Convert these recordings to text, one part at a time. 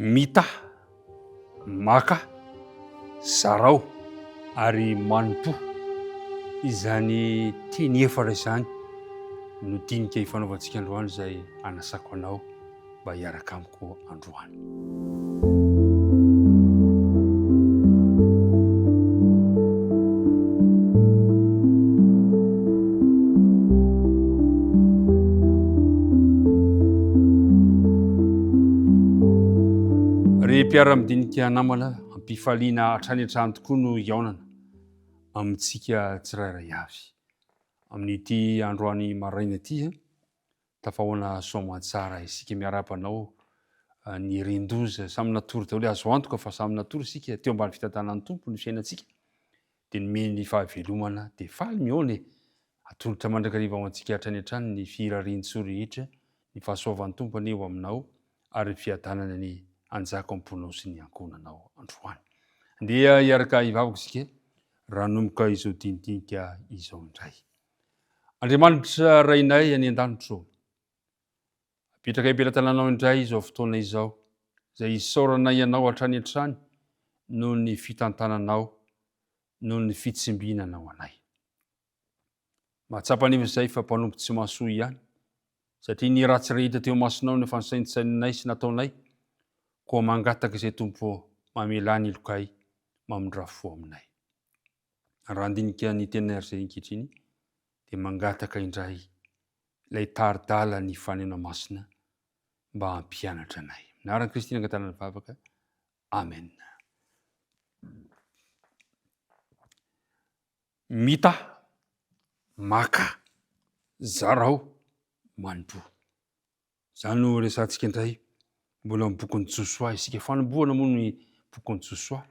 Mitaha, maka, zarao ary manompoa. Izany teny efatra izany no dinika ifanaovantsika androany izay anasako anao mba hiaraka amiko androany. Ry mpiara-midinika namana, am-pifaliana hatrany hatrany tokoa no hihaonana amintsika tsirairay avy. Amin'ity androany maraina ity, Tafahoana soamantsara isika miarahaba anao ny rendoza samy natory daholo azo antoka fa samy natory isika teo ambany fitantanan'ny Tompo ny fiainantsika dia nomeny fahavelomana dia faly mihaona e atolotra mandrakariva ho antsika hatrany hatrany ny firarian-tsoa rehetra ny fahasoavan'ny Tompo anie ho aminao ary ny fiadanana anie hanjaka ao am-ponao sy ny ankohonanao androany andeha hiaraka hivavaka isika raha hanomboka izao dinidinika izao indray Andriamanitra Rainay any an-danitra ô, apetraka am-pelatananao indray izao fotoana izao, izay isaoranay Anao hatrany hatrany noho ny fitantananao, noho ny fitsimbinanao anay. Mahatsapa anefa izahay fa mpanompo tsy mahasoa ihany, satria ny ratsy rehetra teo imasonao no efa nosaintsaininay sy nataonay, koa mangataka izay Tompo ô, mamelà ny helokay, mamindrà fo aminay. Raha handinika ny tenin'i RG ankehitriny dia mangataka indray ilay tari-dalan'ny Fanena Masina mba hampianatra anay. Amin'ny anaran'i Kristy nangatahana ny vavaka. Amen. Mita, maka, zarao, manompoa. Izany no resahantsika indray mbola amin'ny bokin'i Josoa isika. Fanombohana moa ny bokin'i Josoa,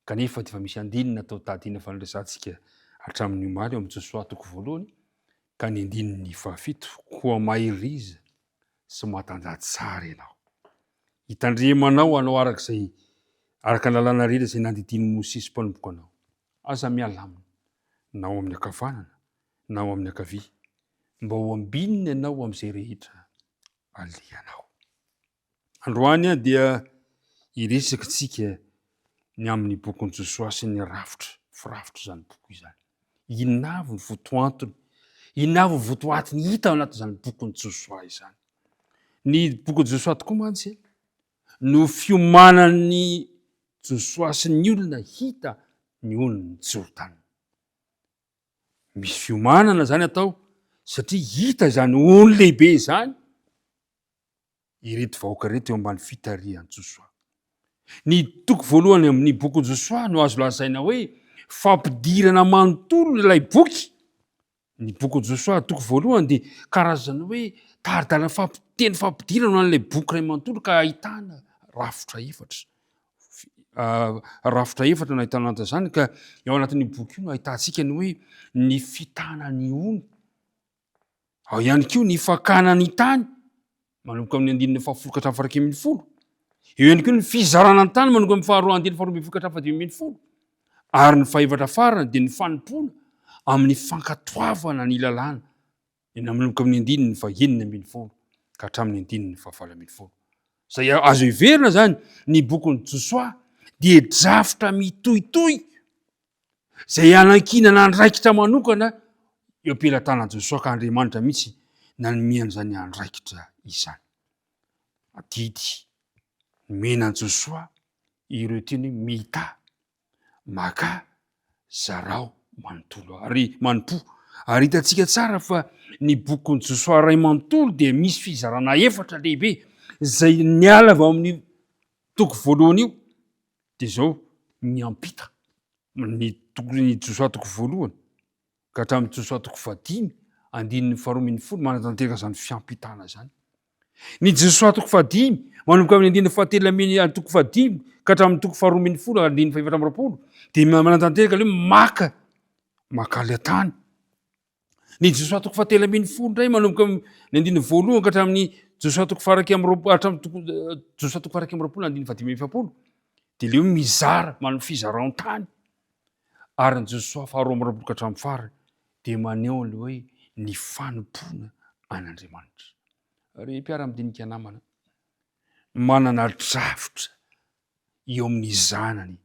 kanefa dia efa misy andininy natao tadina efa niresahantsika hatramin'ny omaly ao amin'ny Josoa toko voalohany ka ny andininy fahafito. Koa maheriza sy matanjaha tsara ianao. Hitandremanao hanao araka izay araka ny lalàna rehetra izay nandidian'i Mosesy mpanompoko anao. Aza miala aminy, na ao amin'ny ankavanana na ao amin'ny ankavia, mba ho ambinina ianao amin'izay rehetra alehanao. Androany dia hiresaka isika ny amin'ny bokin'i Josoa sy ny rafitra, firafitra izany boky izany. Inona avy ny votoantony? Inona avy ny votoatiny hita ao anatin'izany bokin'i Josoa izany? Ny bokin'i Josoa tokoa mantsy no fiomanan'i Josoa sy ny olona hita ny onin'i Jordana. Misy fiomanana izany atao satria hita izany ony lehibe izany ireto vahoaka ireto eo ambany fitarihan'i Josoa. Ny toko voalohany amin'ny bokin'i Josoa no azo lazaina hoe fampidirana manontolo ilay boky. Ny bokin'i Josoa toko voalohany dia karazana hoe tari-dalana teny fampidirana ho an'ilay boky iray manontolo ka ahitana rafitra efatra. Rafitra efatra no ahitana an'izany ka ao anatin'io boky io no ahitantsika ny hoe ny fitana ny ony. Ao ihany koa ny fakana ny tany manomboka amin'ny andininy fahafolo ka hatramin'ny faha-iraika ambin'ny folo. Eo ihany koa ny fizarana ny tany manomboka amin'ny faharoa andininy faharoa ambin'ny folo ka hatramin'ny fahadimy ambin'ny folo. Ary ny fahefatra farany dia ny fanompoana amin'ny fankatoavana ny lalàna Dia nanomboka amin'ny andininy fahenina ambin'ny folo ka hatramin'ny andininy fahavalo ambin'ny folo. Izay azo heverina izany ny bokin'i Josoa dia drafitra mitohitohy izay anankinana andraikitra manokana eo am-pelatanan'i Josoa ka Andriamanitra mihitsy nanome an'izany andraikitra izany. Adidy nomena an'i Josoa ireo teny hoe mitaha Makà, zarao manontolo ary manompoa. Ary hitantsika tsara fa ny bokin'i Josoa iray manontolo dia misy fizarana efatra lehibe izay niala avy ao amin'io toko voalohany io. Dia izao, miampita ny tokon'i Josoa toko voalohany ka hatramin'ny Josoa toko fahadimy, andininy faharoa ambin'ny folo, manatanteraka izany fiampitana izany. Ny Josoa toko fahadimy, manomboka amin'ny andininy fahatelo ambin'ny toko fahadimy ka hatramin'ny toko faharoa ambin'ny folo andininy fahefatra amby roapolo dia manatanteraka ilay hoe maka maka ilay tany. Ny Josoa toko fahatelo ambin'ny folo indray manomboka amin'ny andininy voalohany ka hatramin'ny Josoa toko faha-iraika amby roapolo hatramin'ny toko Josoa toko faha-iraika amby roapolo andininy fahadimy amby efapolo dia ilay hoe mizara manao fizaran-tany. Ary ny Josoa faharoa amby roapolo ka hatramin'ny farany dia maneho an'ilay hoe ny fanompoana an'Andriamanitra. Ry mpiara-midinika namana, manana drafitra. eo amin'ny zanany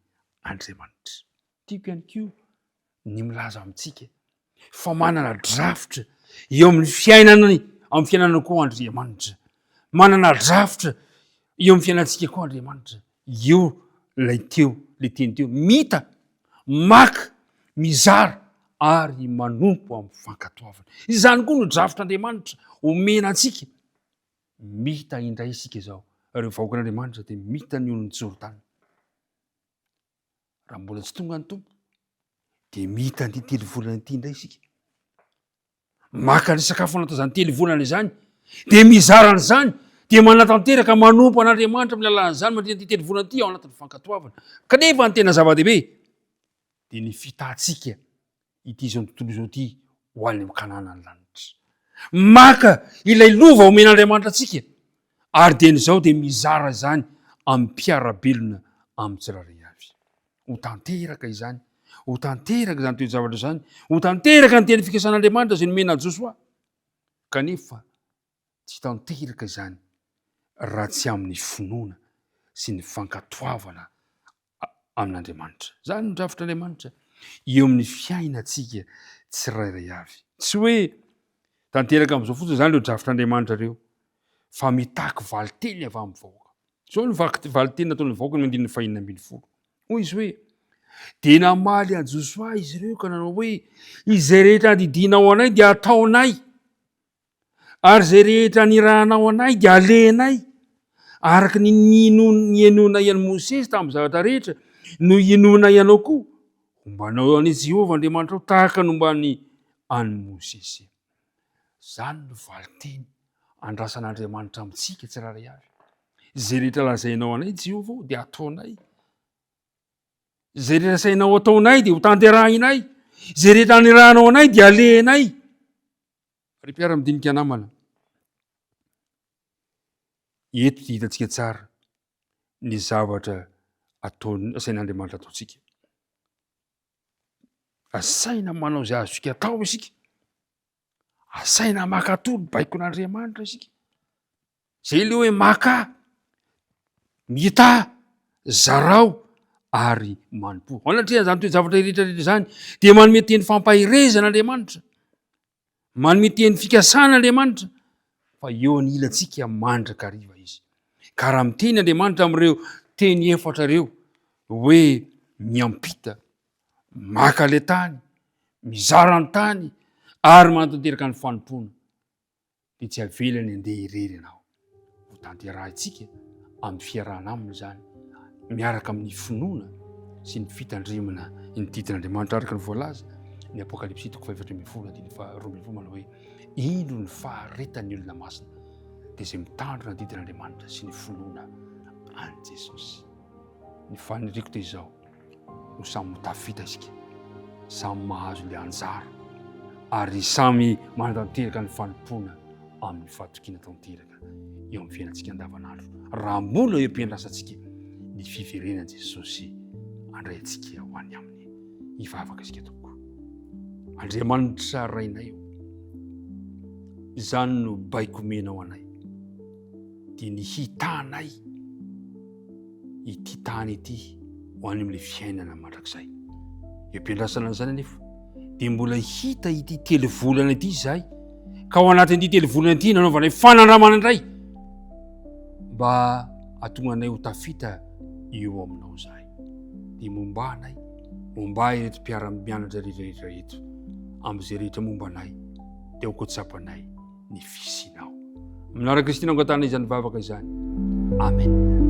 Andriamanitra. Tiako ihany koa ny milaza amintsika fa manana drafitra eo amin'ny fiainana amin'ny fiainana koa Andriamanitra. Manana drafitra eo amin'ny fiainantsika koa Andriamanitra. Eo ilay teo, ilay teny teo. Mita, maka, mizara ary manompo amin'ny fankatoavana. Izany koa no drafitr'Andriamanitra omena antsika. Mita indray isika izao. Ireo vahoakan'Andriamanitra dia mita ny olon'i Jordana. Raha mbola tsy tonga ny Tompo, dia mita an'ity telo volana ity indray isika. Maka ny sakafo anatin'izany telo volana izany, dia mizara an'izany, dia manatanteraka manompo an'Andriamanitra amin'ny alalan'izany mandritra ity telo volana ity ao anatin'ny fankatoavana. Kanefa ny tena zava-dehibe dia ny fitantsika ity izao tontolo izao ity ho any amin'ny Kanana ny lanitra. Maka ilay lova omen'Andriamanitra antsika ary dia izao dia mizara izany amin'ny mpiara-belona amin'ny tsirairay avy. Ho tanteraka izany, ho tanteraka izany toe-javatra izany, ho tanteraka ny teny fikasan'Andriamanitra izay nomena Josoa. Kanefa tsy tanteraka izany raha tsy amin'ny finoana sy ny fankatoavana amin'Andriamanitra. Izany no drafitr'Andriamanitra eo amin'ny fiainantsika tsirairay avy. Tsy hoe tanteraka amin'izao fotsiny izany ireo drafitr'Andriamanitra ireo, fa mitaky valinteny avy amin'ny vahoaka. Izao no valinteny nataon'ny vahoaka ny andininy fahenina ambin'ny folo. Hoy izy hoe, dia namaly an'i Josoa izy ireo ka nanao hoe, izay rehetra andidianao anay dia ataonay. Ary izay rehetra anirahanao anay dia alehanay, araka ny nihenoanay an'i Mosesy tamin'ny zavatra rehetra no hinoanay anao koa, hombanao an'i Jehovah Andriamanitrao tahaka ny nombany an'i Mosesy. Izany no valinteny andrasan'Andriamanitra amintsika tsirairay avy. Izay rehetra lazainao anay, Jehovah, dia ataonay. Izay rehetra asainao ataonay dia hotanterahinay. Izay rehetra anirahanao anay dia alehanay. Ry mpiara-midinika namana, eto dia hitantsika tsara ny zavatra ataon- asain'Andriamanitra ataontsika. Asaina manao izay azontsika atao isika. Asaina mankatò ny baikon'Andriamanitra isika. Zay le hoe makà, mità, zarao ary manompoa. Ao anatrehan'izany toe-javatra rehetra rehetra izany dia manome teny fampaherezana Andriamanitra. Manome teny fikasana Andriamanitra fa eo anilantsika mandrakariva izy. Ka raha miteny Andriamanitra amin'ireo teny efatra ireo hoe miampita, maka ilay tany, mizara ny tany ary manatanteraka ny fanompoana dia tsy avelany handeha irery ianao. Ho tanterahintsika amin'ny fiarahana aminy izany, miaraka amin'ny finoana sy ny fitandremana ny didin'Andriamanitra araka ny voalaza ny Apokalypsy toko faha-14 andininy faha-12 manao hoe indro ny faharetan'ny olona masina dia izay mitandrina ny didin'Andriamanitra sy ny finoana an'i Jesosy. Ny faniriako dia izao ho samy ho tafita isika, samy mahazo ilay anjara ary samy manatanteraka ny fanompoana amin'ny fahatokiana tanteraka eo amin'ny fiainantsika andavanandro raha mbola eo am-piandrasantsika ny fiverenan'i Jesosy handray antsika ho any aminy. Hivavaka isika tompoko. Andriamanitra Rainay o, izany no baiko omenao anay, dia ny hitanay ity tany ity ho any amin'ilay fiainana mandrakizay. Eo am-piandrasana an'izany anefa dia mbola hita ity telo volana ity izahay ka ao anatin'ity telo volana ity nanaovanay fanandramana indray mba hahatonga anay ho tafita eo aminao izahay. Dia momba anay, momba ireto mpiara-mianatra rehetra rehetra amin'izay rehetra momba anay dia ho tsapanay ny fisianao. Amin'ny anaran'i Kristy no angatahana izany vavaka izany. Amen.